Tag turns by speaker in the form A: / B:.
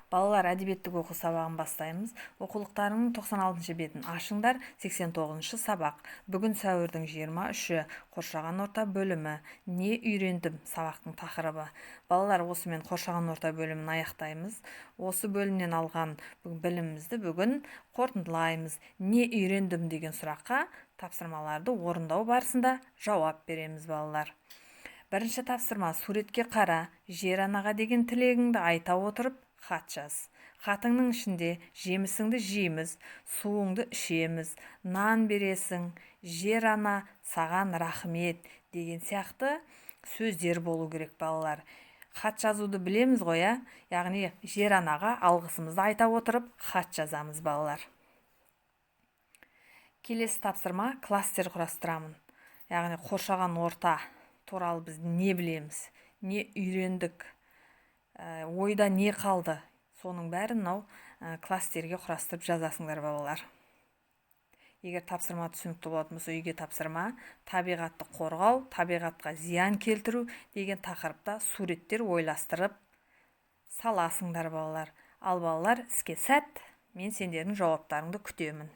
A: Балалар, әдебиеттік оқу сабағын бастаймыз. Оқулықтарыңның 96-бетін ашыңдар, 89-сабақ. Бүгін сәуірдің 23-і, қоршаған орта бөлімі. Не үйрендім сабақтың тақырыбы. Балалар, осымен қоршаған орта бөлімін аяқтаймыз. Осы бөлімнен алған білімімізді бүгін қорытындылаймыз. Не үйрендім деген сұраққа тапсырмаларды орындау барысында жауап береміз, балалар. Бірінші тапсырма: суретке қара, жер анаға деген тілегіңді айта отырып хат жаз. Хатыңның ішінде жемісіңді жейміз, суыңды ішеміз, нан бересің, жер ана, саған рахмет деген сияқты сөздер болу керек, балалар. Хат жазуды білеміз ғой, ә? Яғни жер анаға алғысымызды айта отырып хат жазамыз, балалар. Келесі тапсырма: кластер құрастырамын. Яғни қоршаған орта туралы біз не білеміз, не үйрендік, ойда не қалды, соның бәрін мынау кластерге құрастырып жазасыңдар, балалар. Егер тапсырма түсінікті болатын болса, үйге тапсырма: табиғатты қорғау, табиғатқа зиян келтіру деген тақырыпта суреттер ойластырып саласыңдар, балалар. Ал, балалар, іске сәт! Мен сендердің жауаптарыңды күтемін.